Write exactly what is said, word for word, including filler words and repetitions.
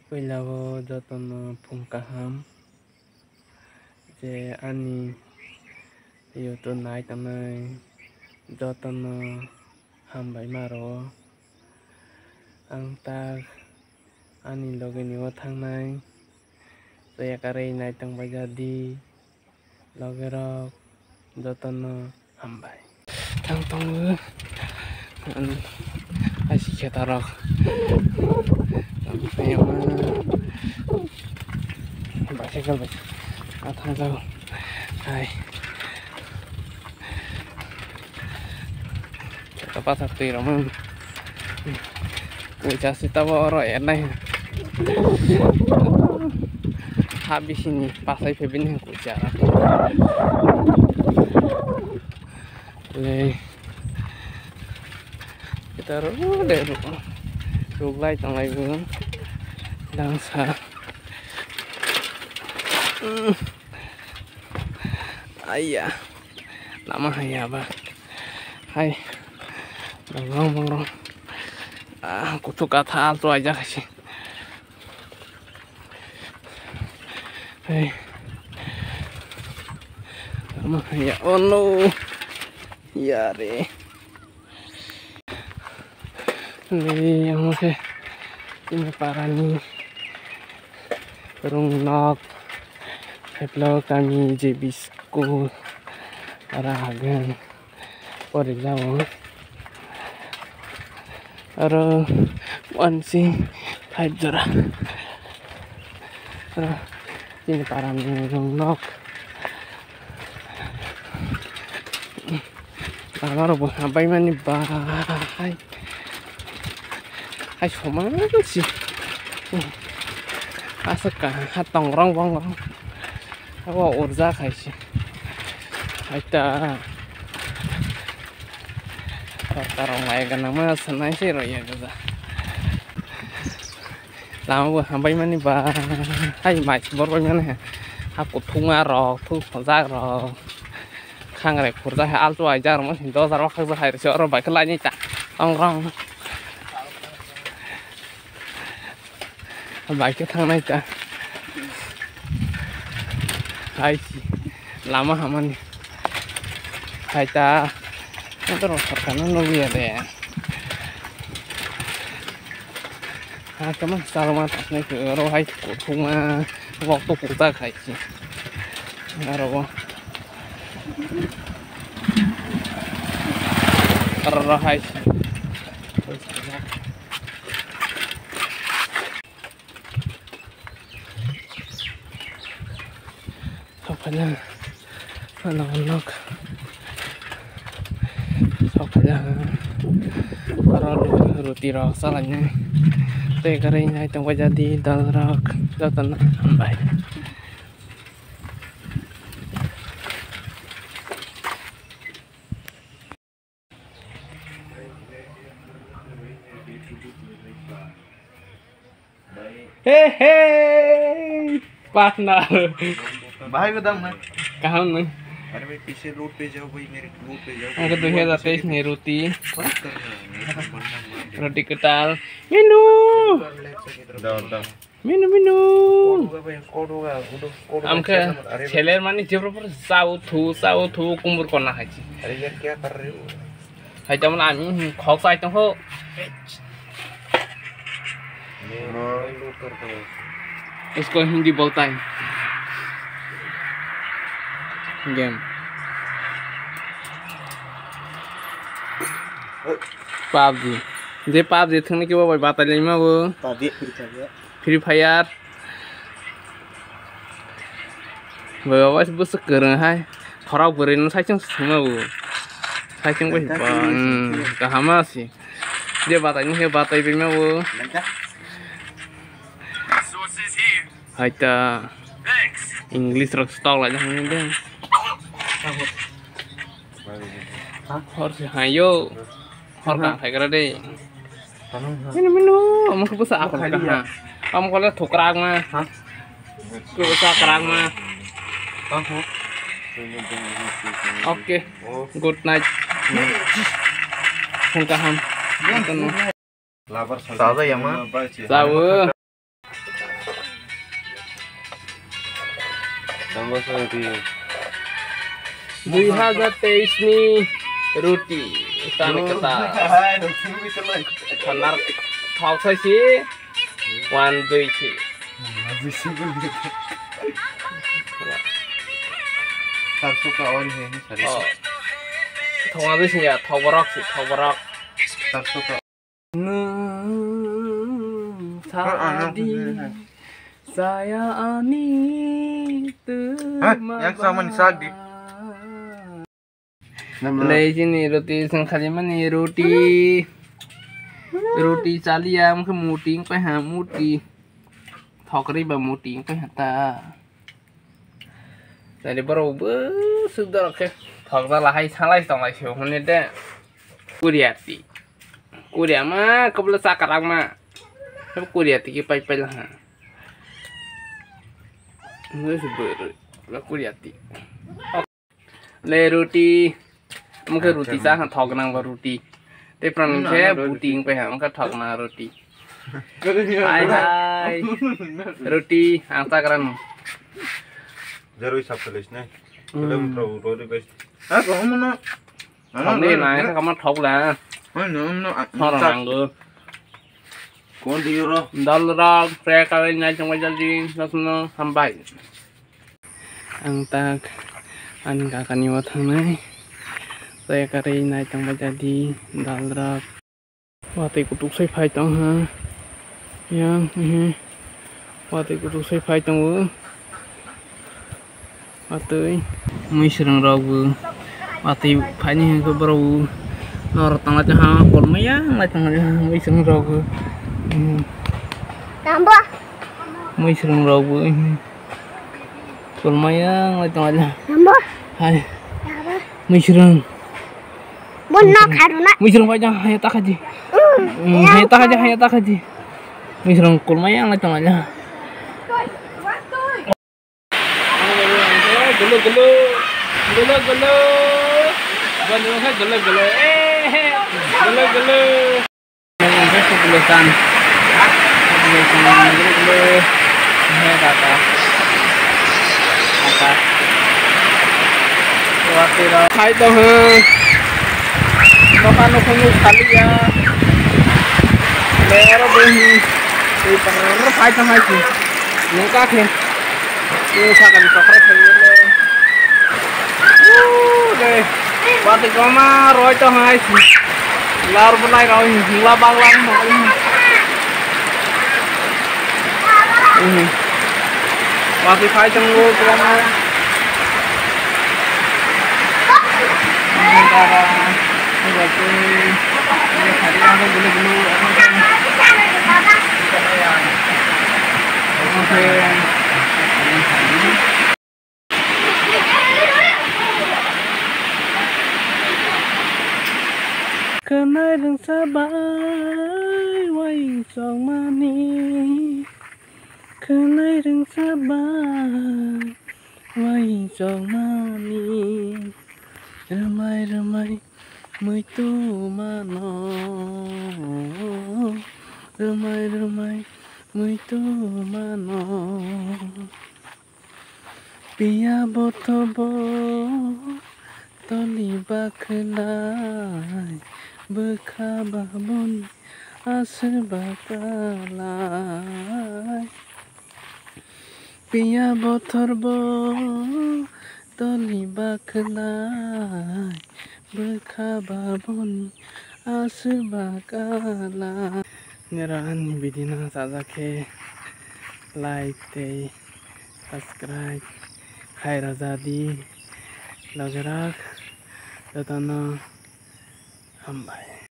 Puila o jotono phung kaham je ani YouTube nai tongnai jotono hambai ma rwo. Ang tak ani loge ni o thangnai, chaya karwi nai tongbai ja di. Logerok jotono hambai. Thang tongo. An, aisi khetarok. Bicycle bai. A thang jago. Hai. Kota pathak twi rok mang. Kucha se tabo oro ernai. Ha bisini pasai phe bini kucha. Le. Kita ro de ro. Ruglai tanglai bu. Dangsa. Aiya. Lama haya ba. Hai. Bangrong, bangrong. Ah, kuthuk katha alto aja kasi. Hai. Lama haya. Oh no. Yare. Ni yang ke ini parani rung nok. Heplo kami J B school. Ara hagen. Pori jao. Aro one C five jora. Aro chini param ni rung nok. Lama rok bo hambai mani bahai. Hai soman si. Aswk ka ha tongrong bongrong. Abo urja khai se. Hai ta. Sorkar rok mai gana ma sanai se roi ya gaja. Lama bo hambai mani ba. Hai mai se bor bai mani ha. Ha kuthuma rok, thu khojak rok. Khangrai khurjak hai alto ai jar mo sin dojar o khakjak hai se oro bai khe lai ni ta. Tongrong. Bai khe thangnai ta. Hai si lama hamani. Hai ta. Motor rok sorkar no nugwi ya de. Ha kama salma tasnai khe oro hai kuthuma wok to kuta khai si. Aro bo. Aro hai si. Sokphaina, ano nok. Sokphaina, aro roti rok salainai. Tei kwrwi nai tongbai jadi dal rok jotono hambai. Hey, hey, partner. Bahai bedang na. Kaham na. अरे भाई पीछे रोड पे जाओ भाई, मेरे रोड पे जाओ। Ang ke dui hazar teis ni roti. Roti kwtal. Menu. Menu, menu. Amkhe seler mani jebro pore chao thu, chao thu, kumbur kona hai chi. Hai tamani ami khok chai tong kho. Isko Hindi bolta hai. Game. PUBG. Je PUBG thwngni kibo bai batai lai ma bo. PUBG, Free Fire. Free Fire. Bai baba se bwswk kwrwng hai. Khorok bwrwi no saichung swngma bo. Saichung bai ba, hmm, kaham ma si. Je batai ni khe batai bai ma bo. Hai ta. English rok stock lai jang de. Hor se hai yo. Hor ka khai kra de. Minu minu, omo khe bwsa akol kha ha. Omo kole thukrak ma. Khe bwsa krak ma. Okay. Good night. Phung kaham. Sajak ya ma. Chao. Dui hazar teis ni ruti. Tani kata. Thanar thok sai si. Wan dui si. Wan dui si. Sar suka on he, he sari. Oh. Thok wan dui si ya, thok borok si, thok borok. Sar suka. Nwng sadi saya ani tuma. Hah? Yang sama ni sadi. Lei sini roti sengkali mani roti. Roti chaliya mungkin muting pai ha muti. Thokri ba muting pai ha ta. Jadi borok bo sudar khe thokjala hai salai tonglai se hwnwi de. Kuriati. Kuria ma kobla chakrak ma. Sab kuriati ki pai pai laha. Ngai se bwrwi. La kuriati. Le roti. Mungke roti cha ha thok nang ba roti. Te pran khe buting pai ha mungke thok na roti. Hai hai. Roti ang chakran. Jaroi sap selis nai. Hmm. Kele mutro roti bai. Ha ko mo na. Thok ni na ka ma thok la. Thok rang ang go. Kon di ro. Dal ra pre ka nai chong bai jal di. Nasno hambai. Ang tak ani kakani o thangnai. Tei karwi nai tongbai jadi dal rok. Watwi kutuk sai phai tong ha. Yang, ehe. Watwi kutuk sai phai tongo. Watwi. Mui swrwng rok bo. Watwi phaini hwnkhe borok bo. Norok tongla tong ha. Kolmaya wng lai tong ha. Mui swrwng rok bo. Ehe. Mui swrwng rok bo. Ehe. Kolmaya wng lai tong lai. Namo? Hai. Yaba. Mui swrwng. Bo no kharuna. Mui swrwng bai jang hai ta khaji. Mm, hai ta khaji, hai ta khaji. Mui swrwng kolmaya wng lai tong lai. Gulu gulu. Gulu gulu. Gulu gulu. Eh. Gulu gulu. Ang khe sugulwi chan. Sugulwi chan, sugulwi. He kaka. Kaka. Watwi rok. Khai tong hwn. Dokan no phunuk saliya. Le aro bwhi. Twi tong hwn. Khai tong hai si. Nungka khe. Twi sakani tokra khe le. Uuu, de. Watwi kwbangma roi tong hai si. Lar bolai rok hingla bagla wng tong. Watwi phai tongo kwbangma. Khwnai rwngsa bai uaisukmani, khwnai rwngsa bai uaisukmani, rwmai rwmai muitu mano, rwmai rwmai muitu mano. Piya bothorbo toli bakhlai, bwkha baboni aswk bakalai. Piya bothorbo toli bakhlai, bwkha baboni aswk bakalai. Nera ani video no sajak khe like tei subscribe khai rwja di, logerok jotono hambai.